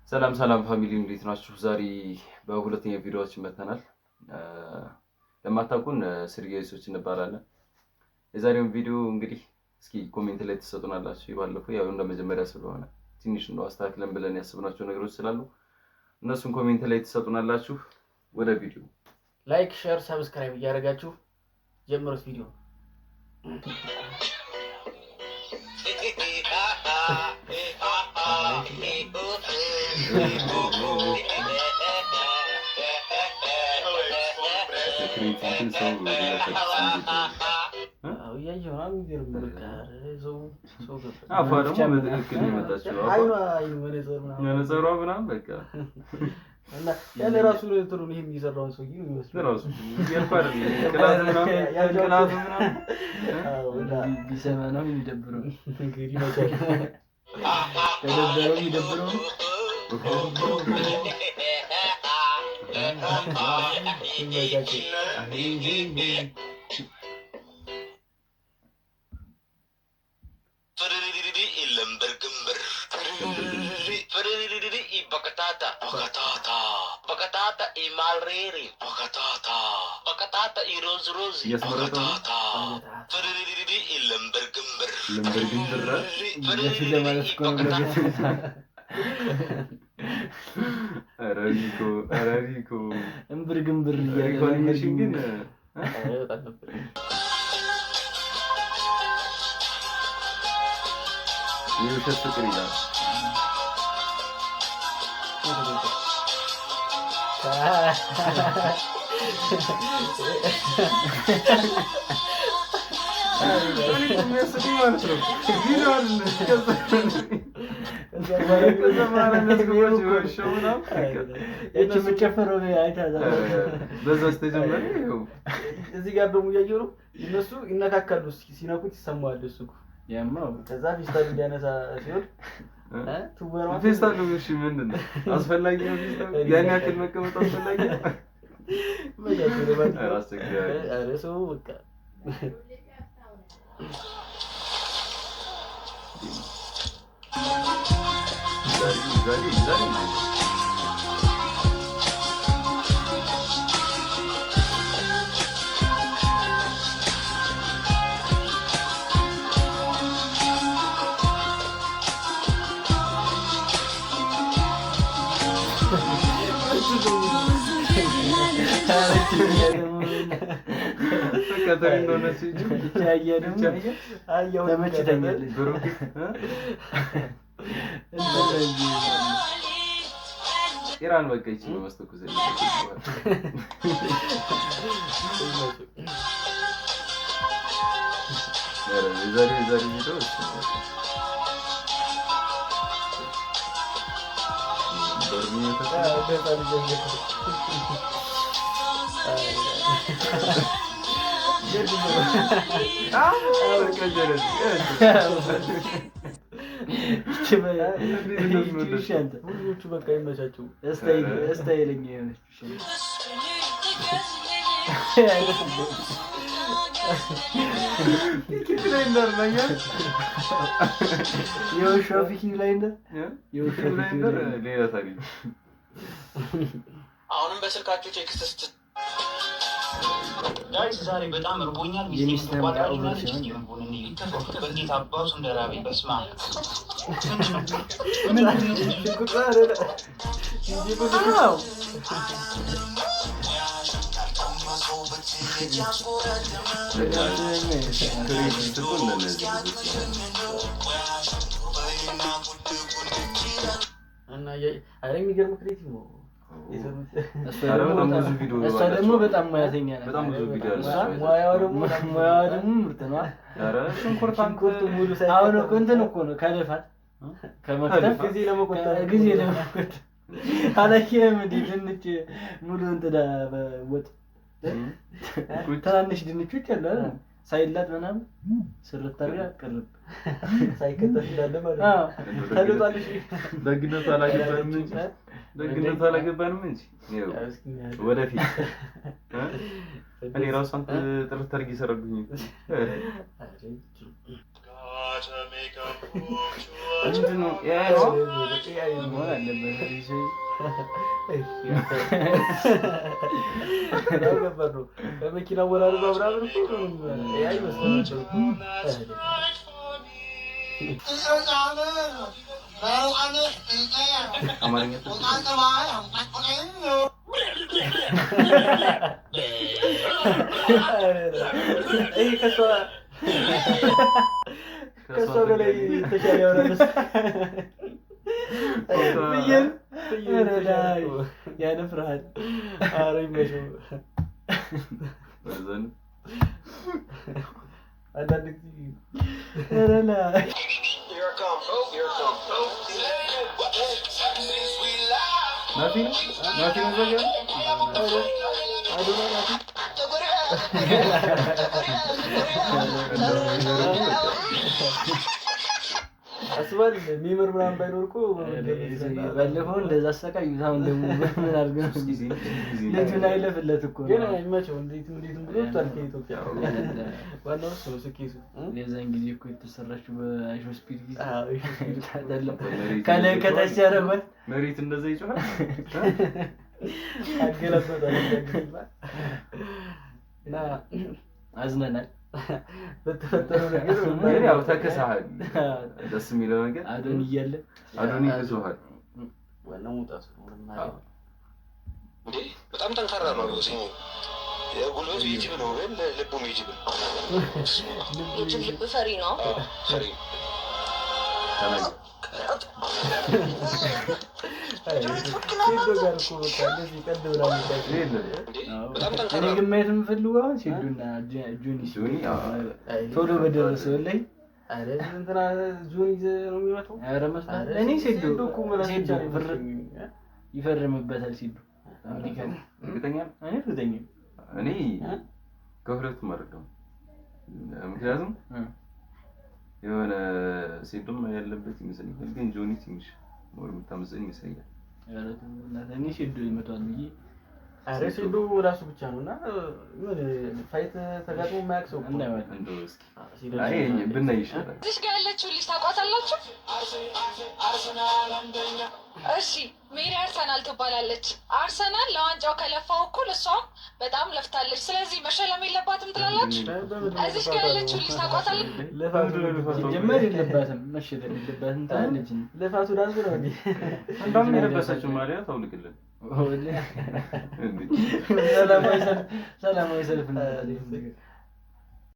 ሰላም ሰላም family፣ እንዴት ናችሁ? ዛሬ በሁለተኛ ቪዲዮአችን መጥተናል። ለማታውቁን ስሪጌሶች እንባላለን። የዛሬውን ቪዲዮ እንግዲህ እስኪ comment ላይ ትሰጡናላችሁ። ባለፈው ያው እንደ መጀመሪያ ስለሆነ ትንሽ እንደው አስተካክለን ብለን ያሰብናቸው ነገሮች ስላሉ እነሱን comment ላይ ትሰጡናላችሁ። ወደ ቪዲዮ። Like፣ share፣ subscribe እያደረጋችሁ ጀምሩት ቪዲዮ። Creativity ሰው እያየሁ ነው። የሚገርም በቃ ሰው ሰው ገባ። አፏ ደግሞ በትክክል ነው የመጣችው። አፏ አይኗ አይኑ መነጽር ምናምን መነጽሯ ምናምን በቃ እና ያለ ራሱ እንትኑን ይሄን የሰራውን ሰውዬ ነው የሚመስለው። ራሱ እያልኩ አይደል? ቅላቱ ምናምን ቅላቱ ምናምን። አዎ፣ እና ቢሰማ ነው የሚደብረው። እንግዲህ መቻል ከደበረው የሚደብረው ነው። ይመቻቸው። እያስመረጠ ነው። ለምበር ግንብር። እንደዚህ ለማለት እኮ ነው ለቤት። ኧረ ሪኮ፣ ኧረ ሪኮ። እምብር ግንብር እያለ ሪኮ አኒሜሽን ግን ኧረ በጣም ነበር። የውሸት ፍቅር ይላል። እኔ እኮ የሚያስቀኝ ማለት ነው ቪዲዮ አይደለም። ከዛ በኋላ የሚያስገባቸው የውሻው ምናምን በቃ ያቺ የምትጨፍረው አይተህ በዛች ተጀመረ ይኸው። እዚህ ጋር ደግሞ እያየሁ ነው። እነሱ ይነካካሉ፣ ሲነኩት ይሰማዋል እሱ እኮ። ያማው ከዛ ፌስታል እንዲያነሳ ሲሆን ትወናዋ ፌስታሉ እሺ ምንድን ነው አስፈላጊ ነው? ፌስታሉ ያን ያክል መቀመጥ አስፈላጊ ነው? ይመቻቸው። ለማንኛውም ኧረ አስቸጋሪ። ኧረ ሰው በቃ ዛሬ ዛሬ ዛሬ በቃ ተሪ እንደሆነች እንጂ ብቻ አየህ ደግሞ አየሁ። ተመችተኛለች። ብሩክ እ? ኢራን በቃ ይቺ ነው መስተኩስ። የዛሬ የዛሬ ቪዲዮ እሱ ነው በቃ። በርኒ የተሰራ በቃ ጀለስ ይቺ አንተ ብዙዎቹ በቃ ይመቻቸው። ስታይለኛ የሆነች ውሻ ነች። Peaky Blinder ነገር። የውሻው Peaky Blinder። Peaky Blinder ሌላ ታሪክ። አሁንም በስልካችሁ text ስት guys ዛሬ በጣም እርቦኛል። ሚስቴ የሚስትህ ምግብ ቋጥራልኛለች። over እስኪ ሲሆን ምግቡን እንይ። እንዴት አባቱ እንደራበኝ በስመ አብ። አዎ። Creative እኮ እንደነዚህ ልጆች ነው። እና ኧረ የሚገርም creative ነው የሰሩት። እሷ ኧረ ደግሞ በጣም በጣም ብዙ ቪዲዮ እሷ አላቸው። ደግሞ በጣም ሙያተኛ ናት። በጣም ብዙ ቪዲዮ እሷ አላቸው። ሙያዋ ደግሞ ሙያዋ ደግሞ ምርጥ ነው። ኧረ ሽንኩርት አንተ ሽንኩርቱ ሙሉ አሁን እኮ እንትን እኮ ነው ከልፋት ከመክተፍ ጊዜ ለመቆጠብ ጊዜ ለመቆጠብ አላየህም እንዴ? ድንች ሙሉ እንትን ወጥ ትናንሽ ድንቾች አሉ አይደል? ሳይላጥ ምናምን ስርት አድርጋ ቅርብ ሳይከተፍ እንዳለ ማለት ነው። አዎ። ተልጧል። እሺ። ደግነቱ አላገባንም እንጂ፣ ደግነቱ አላገባንም እንጂ ይኸው ያው እስኪ እናያለን። ወደፊት እ? እኔ ራሱ አንተ ጥርት አድርጌ ሰረጉኝ። ምንድን ነው? AI ነው? አለበት። በጣም ከባድ ነው። ከመኪና ወራሩ ምናምን እኮ AI ይመስላል እኮ። አማርኛ ይሄ ከእሷ በላይ የተሻለ ያወራል። ፍየል ፍየል የተሻለ እኮ። ያነፍርሃል። ኧረ ይመቸው። በዘን አንዳንድ ጊዜ ኧረ ላይ ናቲ ነው ናቲ ነው እዛ ጋር አዶናይ ናቲ አስባል ሚምር ምናምን ባይኖር እኮ ባለፈው እንደዛ አሰቃዩት። አሁን ደግሞ ምን አድርገው ሶስት ጊዜ ሶስት ጊዜ ልጁን አይለፍለት እኮ ግን ነው። ይመቸው። እንዴትም እንዴትም ብሎ ወጥቷል ከኢትዮጵያ። ዋናው እሱ ነው ስኬቱ። የዛን ጊዜ እኮ የተሰራችው በአይሾ ስፒድ ጊዜ አዎ፣ አይሾ ስፒድ። አይደለም መሬት ከላይ እንደዛ ከታች ይጮሃል። ሲያደርጓት መሬት እንደዛ ይጮሃል። አገላበጣል እና አዝነናል። በተፈጠረው ነገር ግን ያው ተክሰሃል። ደስ የሚለው ነገር አዶን እያለ አዶኒ ክሶሃል። ዋናው መውጣቱ ነው። ምንም አይደለም። እንዴ በጣም ጠንካራ ነው። ሲሙ የጉልበቱ የጅብ ነው፣ ግን ልቡም የጅብ ነው። የጅብ ልብ ፈሪ ነው። አዎ፣ ፈሪ ተናገር። አይ፣ ሴቶ ጋር እኮ በቃ እንደዚህ ቀልድ ምናምን ይሄ የለም። እንዴ በጣም ጠንካራ እኔ ነው። ግን ማየት የምፈልገው አሁን ሴዱና ጆኒ ጆኒ አዎ። አይ፣ ቶሎ በደረሰ ወላሂ ኧረ እንትና ጆኒ ነው የሚመታው። ኧረ መስራት ኧረ እኔ ሴዶ እኮ መላስ ሴዶ ብቻ ነው ብር የሚመስለኝ። ይፈርምበታል። ሴዶ አሜሪካ ላይ። እርግጠኛ ነህ? እኔ እርግጠኛ ነኝ። እኔ ከሁለቱም አይደለሁም። ምክንያቱም እ። የሆነ ሴዶም ያለበት ይመስለኛል፣ ግን ጆኒ ትንሽ more የምታመዝን ይመስለኛል። ኧረ ተው እናትህ፣ እኔ ሴዶ ይመታዋል ብዬ ኧረ ሴዶ ራሱ ብቻ ነው እና ምን fight ተጋጥሞ የማያውቅ ሰው እኮ ነው። እናየዋለን። እንደው እስኪ ሲደርስ አይ ብናይ ይሻላል። እዚህ ጋር ያለችው ልጅ ታውቋታላችሁ? እሺ፣ ሜሪ አርሰናል ትባላለች። አርሰናል ለዋንጫው ከለፋው እኩል እሷም በጣም ለፍታለች። ስለዚህ መሸለም የለባትም ትላላችሁ? እዚህ ጋር ያለችው ልጅ ታውቋታለች? ልፋቱ ሲጀመር የለባትም መሸለም የለባትም ትላለች። ልፋቱ ዳንሱ ነው እንዴ? እንደውም የለበሰችው ማሊያ ታውልቅልን ወላሂ እንዴ! ሰላማዊ ሰልፍ ሰላማዊ ሰልፍ ነው።